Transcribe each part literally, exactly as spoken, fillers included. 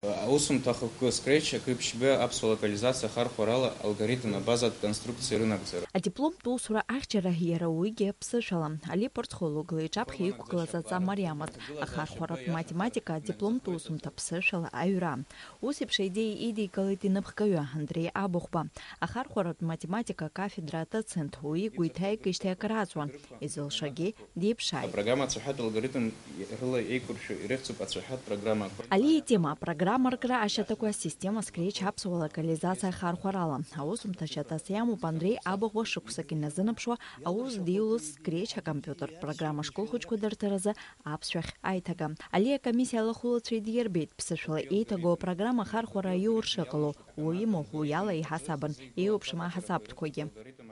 Аусумҭа ахықәкы Scratch акы ԥшьба аԥсуа локализациа ахархәарала алгоритм абазатә конструкциа рынагӡара. Адипломтә усура ахьчара иара уигьы ԥсышәала. Али Порцхойлог леиҿаԥхьа иқәгылаз аҵа мариамызт. Ахархәаратә математика адипломтә усумҭа ԥсышәала аҩра. Ус еиԥш аидеиа идикылеит инапхгаҩы Андреи Абыхәба. Ахархәаратә математика акафедра адоцент, уи игәы иҭаикижьҭеи акыр аҵуан, изылшагьы диԥшааит. Апрограмма ацәаҳәатә алгоритм рыла еиқәыршәо ирыхьӡуп ацәаҳәатә программақәа. Али итема апрограммаркра ашьаҭақәа асистема Scratch аԥсуа локализациа ахархәарала. Аусумҭа шьаҭас иамоуп Андреи Абыхәба шықәсык иназынаԥшуа аус диулоз Scratch акомпиутертә программа ашколхәыҷқәа дырҭаразы аԥсшәахь аиҭага. Али акомиссиа алахәылацәа идирбеит, ԥсышәала еиҭагоу апрограмма ахархәара аиур шыҟало, уимоу, уи ала иҳасабын, еиуеиԥшым аҳасабтәқәагьы.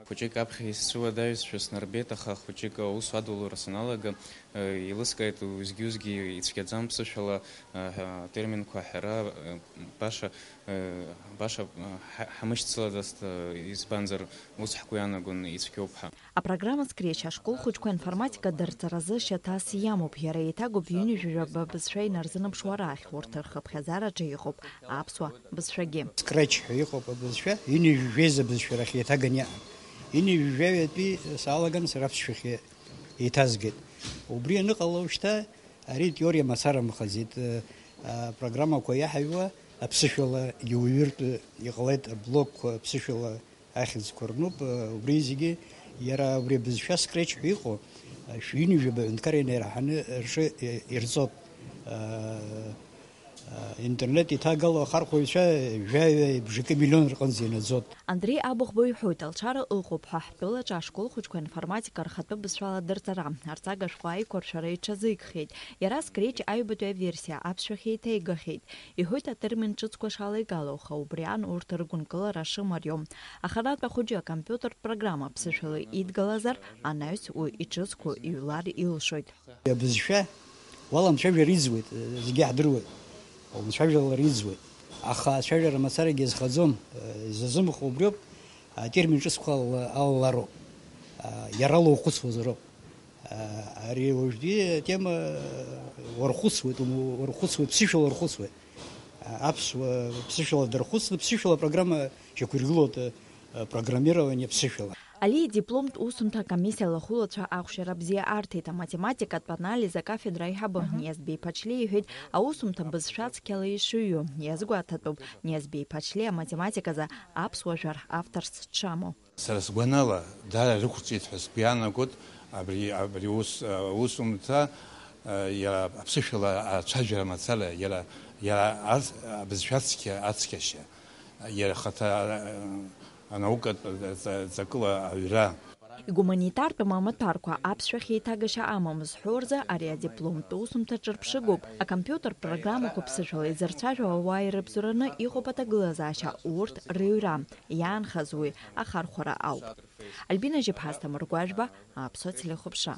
Хәыҷык аԥхьа исцәыуадаҩызшәа снарбеит, аха хәыҷык аус адулара саналага, э, еилыскааит, уеизгьы-уеизгьы ицәгьаӡам ԥсышәала, э, ҳәа, атерминқәа аҳәара, э, баша, э, баша, э, ҳа-, ҳамышьцылаӡацт, э, избанзар, ус ҳгәы иаанагон ицәгьоуп ҳәа. Апрограмма Scratch ашколхәыҷқәа информатика дырҵаразы шьаҭас иамоуп, иара еиҭагоуп ҩынҩажәижәаба бызшәа инарзынаԥшуа рахь, урҭ рхыԥхьаӡараҿы иҟоуп аԥсуа бызшәагьы. Scratch ҳәа иҟоуп абызшәа, ҩынҩажәижәеиза бызшәа рахь еиҭаган иаҳ-, ҩынҩажәижәаҩатәи салаган сара аԥсшәахь еиҭазгеит. Убри аныҟало шьҭа ари теориа мацара мхаӡеит, э, апрограммақәа иаҳаҩуа аԥсышәала иуаҩыртә иҟалеит, аблокқәа аԥсышәала ахьӡқәа рнуп, э, убри зегьы иара убри абызшәа Scratch ҳәа иҟоу, э, шәҩынҩажәаба аҳәынҭқар инареиҳаны рҿы, э, ирҵоуп. Э, э, интернет иҭагало ахархәаҩцәа жәаҩа бжакы миллион рҟынӡа инаӡоит. Андреи Абыхәба иҳәоит, алшара ыҟоуп ҳәа, ҳтәылаҿы ашколхәыҷқәа информатика рхатәы бызшәала дырҵара, арҵага шәҟәы аиқәыршәара иҽазикхьеит. Иара Scratch аҩбатәи аверсиа аԥсшәахь еиҭаигахьеит. Иҳәоит атермин ҿыцқәа шалеигало, аха убри аан урҭ ргәынкылара шымариоу. Аханатә ахәыҷы акомпиутертә программа ԥсышәала идгалазар, анаҩс уи иҿыцқәоу иҩлар илшоит. Абызшәа уаламцәажәар иӡуеит, зегьы ҳдыруеит. Умцәажәалар иӡуеит. Аха ацәажәара мацарагьы зхаӡом, изазымхо убриоуп, атермин ҿыцқәа ала-, алалароуп. Иара лухәыцуазароуп. Ари уажәтәи атема уархәыцуеит, уму-, уархәыцуеит, ԥсышәала уархәыцуеит. Аԥсуа ԥсышәала дархәыцны, ԥсышәала апрограмма шьақәиргылоит, программирование ԥсышәала. Али идипломтә усумҭа акомиссиа алахәылацәа ахәшьара бзиа арҭеит, аматематикатә анализ акафедра аиҳабы Ниазбеи Ԥачлиа иҳәеит, аусумҭа бызшәа цқьала ишыҩу. Иазгәаҭатәуп, Ниазбеи Ԥачлиа аматематиказы аԥсуа жәар авторс дшамоу. Сара сгәанала, даара ирықәырҵеит ҳәа сгәы иаанагоит абри, абри ус, аусумҭа, а, иара аԥсышәала ацәажәара мацара, иара, иара ас-, абызшәа ацқьа, ацқьашьа, иара ахаҭа, а, анаукатә ҵа-, ҵакыла аҩра. Игуманитартә мамаҭәарқәа аԥсшәахь еиҭагашьа амамыз ҳәоу рзы ари адипломтә усумҭа ҿырԥшыгоуп. Акомпиутер программақәа ԥсышәала изырцәажәо ауаа ирыбзоураны иҟоуп аҭагылазаашьа, урҭ рыҩра, иаанхаз уи ахархәара ауп. Альбина Жьыԥҳа, Асҭамыр Гәажәба, Аԥсуа телехәаԥшра.